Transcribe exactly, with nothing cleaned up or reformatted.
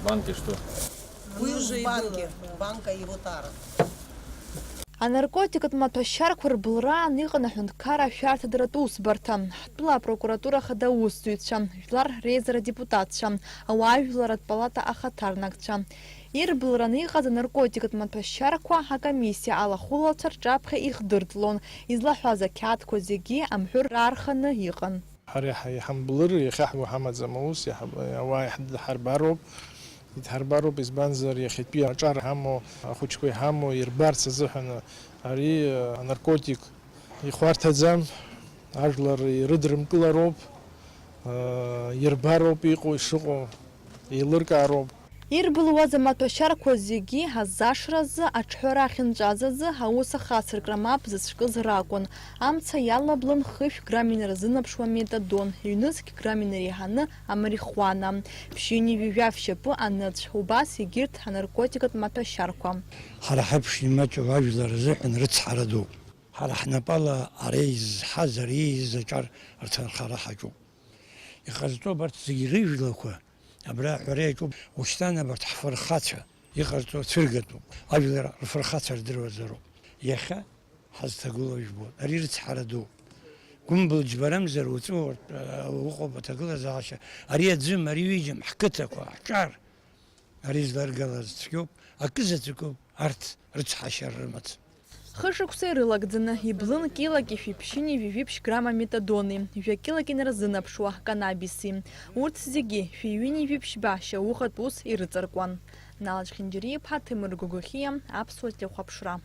Банки что? Уи уже в банке, банка его тара. Анаркотикатә маҭәашьарқәа рбылраан иҟан аҳәынҭқарра ашәарҭадаратә усбарҭа. Ҳтәыла апрокуратура ахада аусзуҩцәа, жәлар реизара адепутатцәа, ауаажәларратә палата ахаҭарнакцәа. Ирбылраны иҟаз анаркотикатә маҭәашьарқәа акомиссиа алахәылацәа рҿаԥхьа ихдыртлон, излаҳәаз ақьаадқәа зегьы амҳәыр раарханы иҟан. Ҳара иаҳа иҳамблыр, иахьа ҳгәы ҳамаӡам аус, иаҳа-, ауаа иаҳ-, иҳарбароуп, идҳарбароуп, избанзар, иахьатәи аҿар ҳамоу, ахәыҷқәа иҳамоу ирбарц азыҳәан ари, э, анаркотик ихәарҭаӡам, ажәлар ирыдрымкылароуп, э, ирбароуп иҟоу, ишыҟоу, еилыркаароуп. Ирбылуаз амаҭәашьарқәа зегьы азашразы, аҿҳәара ахьынҵәаз азы аус ахацыркра мап зыцәкыз ракәын. Амца иалаблын хышә грамм инарзынаԥшуа метадон, ҩнызқь грамм инареиҳаны амарихуана, ԥшьынҩажәи жәаф шьапы аныцә, убас егьырҭ анаркотикатә маҭәашьарқәа. Ҳара ҳаиԥш имаҷу ажәлар рзыҳәан рыцҳара дууп. Ҳара ҳнапала ара изҳаз, ари изаҿар рҭынхара ҳаҿуп. Иҟарҵо абарҭ зегьы рыжәлақәа абра аҳәара иаҿуп. Ушьҭан абарҭ ҳфырхацәа иҟарҵо цәыргатәуп. Ажәлар рфырхацәа рдыруазароуп. Иахьа ҳазҭагылоу жәбоит. Ари рыцҳара дууп. Гәымбыл џьбарамзар уаҵәы уа-, уҟоуп аҭагылазаашьа. Ари аӡәым, ари ҩыџьам, ҳқыҭақәа, ҳҿар. Ари зларгалаз цәгьоуп, акы заҵәыкоуп, арҭ рыцҳашьара рымаӡам. Хышықәса ирылагӡаны иблын килаки шәиԥшьыни жәаҩыԥшь грамм аметадони, жәа килак инарзынаԥшуа канабиси. Урҭ зегьы шәи ҩынҩажәи ԥшьба шьаухатә ус ирыҵаркуан. Налаџь Хинџьариа-иԥҳа, Ҭемыр Гогохиа, Аԥсуа телехәаԥшра.